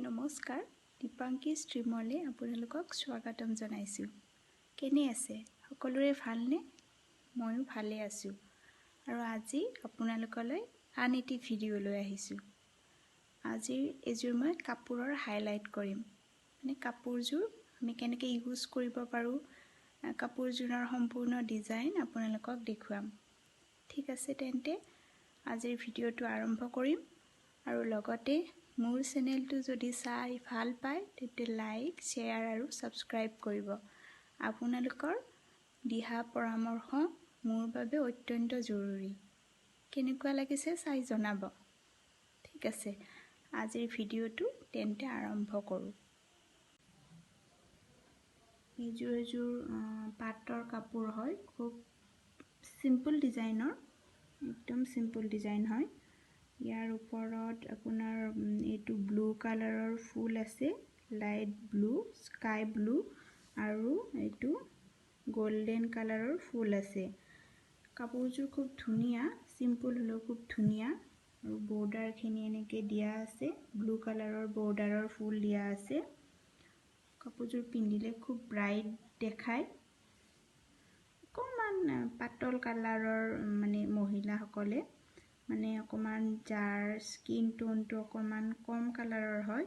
নমস্কাৰ, দীপাংকী ষ্ট্ৰীমলৈ আপোনালোকক স্বাগতম জনাইছোঁ। কেনে আছে? সকলোৰে ভালনে? ময়ো ভালে আছোঁ আৰু আজি আপোনালোকলৈ আন এটি ভিডিঅ' লৈ আহিছোঁ। আজিৰ এইযোৰ মই কাপোৰৰ হাইলাইট কৰিম, মানে কাপোৰযোৰ আমি কেনেকৈ ইউজ কৰিব পাৰোঁ, কাপোৰযোৰৰ সম্পূৰ্ণ ডিজাইন আপোনালোকক দেখুৱাম। ঠিক আছে, তেন্তে আজিৰ ভিডিঅ'টো আৰম্ভ কৰিম। আৰু লগতে মোৰ চেনেলটো যদি চাই ভাল পায়, তেন্তে লাইক, শ্বেয়াৰ আৰু ছাবস্ক্ৰাইব কৰিব। আপোনালোকৰ দিহা পৰামৰ্শ মোৰ বাবে অত্যন্ত জৰুৰী। কেনেকুৱা লাগিছে চাই জনাব। ঠিক আছে, আজিৰ ভিডিঅ'টো তেন্তে আৰম্ভ কৰোঁ। এইযোৰ এযোৰ পাটৰ কাপোৰ হয়, খুব চিম্পল ডিজাইনৰ, একদম চিম্পল ডিজাইন হয়। ইয়াৰ ওপৰত আপোনাৰ এইটো ব্লু কালাৰৰ ফুল আছে, লাইট ব্লু, স্কাই ব্লু আৰু এইটো গল্ডেন কালাৰৰ ফুল আছে। কাপোৰযোৰ খুব ধুনীয়া, চিম্পল হ'লেও খুব ধুনীয়া। আৰু বৰ্ডাৰখিনি এনেকৈ দিয়া আছে, ব্লু কালাৰৰ বৰ্ডাৰৰ ফুল দিয়া আছে। কাপোৰযোৰ পিন্ধিলে খুব ব্ৰাইট দেখায়। অকণমান পাতল কালাৰৰ মানে মহিলাসকলে, মানে অকণমান যাৰ স্কিন টোনটো অকণমান কম কালাৰৰ হয়,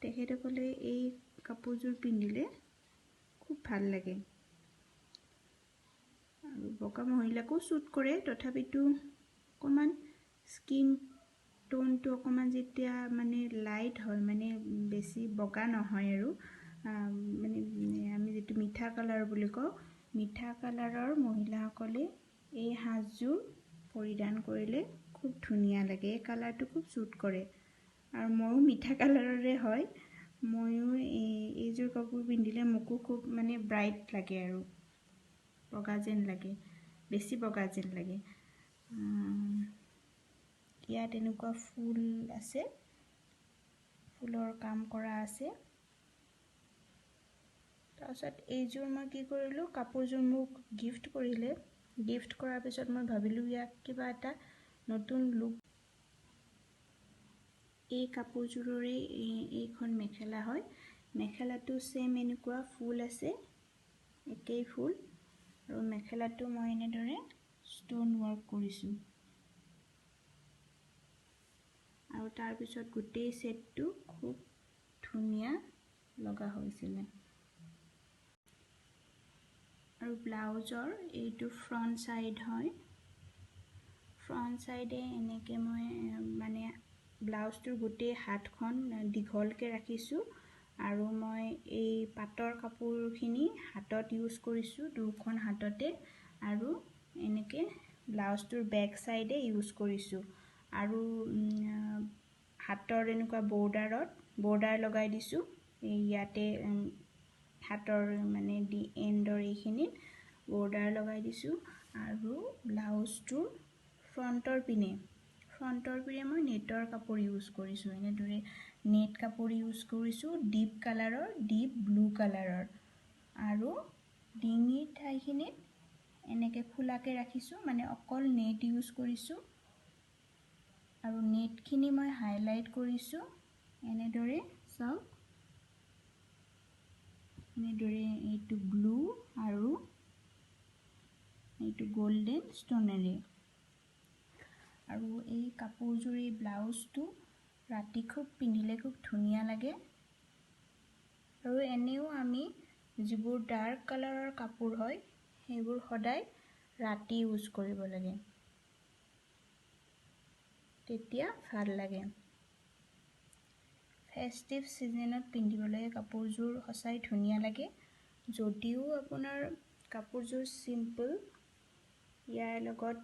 তেখেতসকলে এই কাপোৰযোৰ পিন্ধিলে খুব ভাল লাগে। আৰু বগা মহিলাকো ছুট কৰে, তথাপিতো অকণমান স্কিন টোনটো অকণমান যেতিয়া মানে লাইট হয়, মানে বেছি বগা নহয় আৰু মানে আমি যিটো মিঠা কালাৰ বুলি কওঁ, মিঠা কালাৰৰ মহিলাসকলে এই সাজযোৰ পৰিধান কৰিলে খুব ধুনীয়া লাগে। এই কালাৰটো খুব ছুট কৰে আৰু ময়ো মিঠা কালাৰৰে হয়, ময়ো এইযোৰ কাপোৰ পিন্ধিলে মোকো খুব মানে ব্ৰাইট লাগে আৰু বগা যেন লাগে, বেছি বগা যেন লাগে। ইয়াত এনেকুৱা ফুল আছে, ফুলৰ কাম কৰা আছে। তাৰপিছত এইযোৰ মই কি কৰিলোঁ, কাপোৰযোৰ মোক গিফ্ট কৰিলে। গিফ্ট কৰাৰ পিছত মই ভাবিলোঁ ইয়াক কিবা এটা নতুন লুক। এই কাপোৰযোৰৰে এইখন মেখেলা হয়। মেখেলাটো ছেম এনেকুৱা ফুল আছে, একেই ফুল। আৰু মেখেলাটো মই এনেদৰে ষ্ট'ন ৱৰ্ক কৰিছোঁ। আৰু তাৰপিছত গোটেই ছেটটো খুব ধুনীয়া লগা হৈছিলে। আৰু ব্লাউজৰ এইটো ফ্ৰণ্ট ছাইড হয়। ফ্ৰণ্ট ছাইডে এনেকৈ মই মানে ব্লাউজটোৰ গোটেই হাতখন দীঘলকৈ ৰাখিছোঁ আৰু মই এই পাটৰ কাপোৰখিনি হাতত ইউজ কৰিছোঁ, দুখন হাততে। আৰু এনেকৈ ব্লাউজটোৰ বেক ছাইডে ইউজ কৰিছোঁ আৰু হাতৰ এনেকুৱা বৰ্ডাৰত বৰ্ডাৰ লগাই দিছোঁ। ইয়াতে হাতৰ মানে দি এণ্ডৰ এইখিনিত বৰ্ডাৰ লগাই দিছোঁ। আৰু ব্লাউজটোৰ ফ্ৰণ্টৰ পিনে মই নেটৰ কাপোৰ ইউজ কৰিছোঁ। এনেদৰে নেট কাপোৰ ইউজ কৰিছোঁ, ডিপ কালাৰৰ, ডিপ ব্লু কালাৰৰ। আৰু ডিঙিৰ ঠাইখিনিত এনেকৈ খোলাকৈ ৰাখিছোঁ, মানে অকল নেট ইউজ কৰিছোঁ। আৰু নেটখিনি মই হাইলাইট কৰিছোঁ এনেদৰে, চাওক, এনেদৰে এইটো ব্লু আৰু এইটো গল্ডেন ষ্ট'নেৰে। আৰু এই কাপোৰযোৰ, এই ব্লাউজটো ৰাতি খুব পিন্ধিলে খুব ধুনীয়া লাগে। আৰু এনেও আমি যিবোৰ ডাৰ্ক কালাৰৰ কাপোৰ হয়, সেইবোৰ সদায় ৰাতি ইউজ কৰিব লাগে, তেতিয়া ভাল লাগে। ফেষ্টিভ ছিজনত পিন্ধিবলৈ কাপোৰযোৰ সঁচাই ধুনীয়া লাগে। যদিও আপোনাৰ কাপোৰযোৰ চিম্পল, ইয়াৰ লগত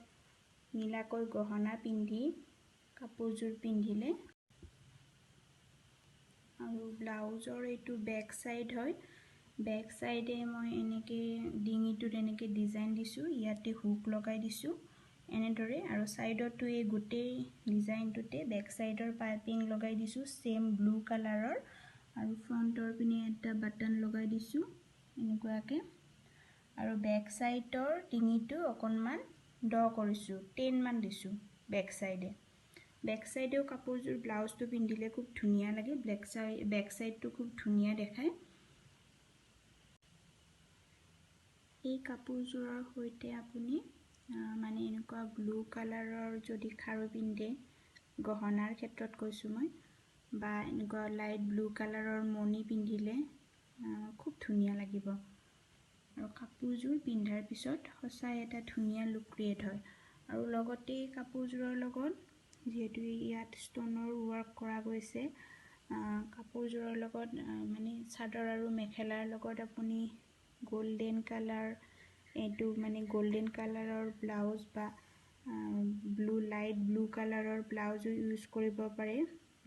মিলাকৈ গহনা পিন্ধি কাপোৰযোৰ পিন্ধিলে। আৰু ব্লাউজৰ এইটো বেক ছাইড হয়। বেক ছাইডে মই এনেকৈ ডিঙিটোত এনেকৈ ডিজাইন দিছোঁ, ইয়াতে হুক লগাই দিছোঁ এনেদৰে। আৰু ছাইডতো এই গোটেই ডিজাইনটোতে বেক ছাইডৰ পাইপিং লগাই দিছোঁ, ছেম ব্লু কালাৰৰ। আৰু ফ্ৰণ্টৰ পিনে এটা বাটন লগাই দিছোঁ এনেকুৱাকৈ। আৰু বেক ছাইডৰ ডিঙিটো অকণমান দ কৰিছোঁ, 10 মান দিছোঁ বেক ছাইডে। বেক চাইডেও কাপোৰযোৰ ব্লাউজটো পিন্ধিলে খুব ধুনীয়া লাগে। বেক চাইডটো খুব ধুনীয়া দেখায়। এই কাপোৰযোৰৰ সৈতে আপুনি মানে এনেকুৱা ব্লু কালাৰৰ যদি খাৰু পিন্ধে, গহনাৰ ক্ষেত্ৰত কৈছোঁ মই, বা এনেকুৱা লাইট ব্লু কালাৰৰ মণি পিন্ধিলে খুব ধুনীয়া লাগিব। আৰু কাপোৰযোৰ পিন্ধাৰ পিছত সঁচাই এটা ধুনীয়া লুক ক্ৰিয়েট হয়। আৰু লগতে কাপোৰযোৰৰ লগত যিহেতু ইয়াত ষ্ট'নৰ ৱৰ্ক কৰা গৈছে, কাপোৰযোৰৰ লগত মানে চাদৰ আৰু মেখেলাৰ লগত আপুনি গল্ডেন কালাৰ, এইটো মানে গল্ডেন কালাৰৰ ব্লাউজ বা লাইট ব্লু কালাৰৰ ব্লাউজো ইউজ কৰিব পাৰে।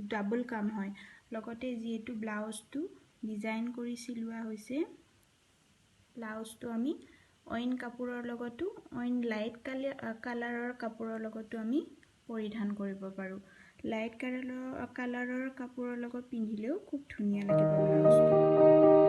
ডাবল কাম হয়। লগতে যিহেতু ব্লাউজটো ডিজাইন কৰি চিলোৱা হৈছে, ব্লাউজটো আমি অইন কাপোৰৰ লগতো, অইন লাইট কালাৰৰ কাপোৰৰ লগতো আমি পৰিধান কৰিব পাৰোঁ। লাইট কালাৰৰ কাপোৰৰ লগত পিন্ধিলেও খুব ধুনীয়া লাগিব ব্লাউজটো।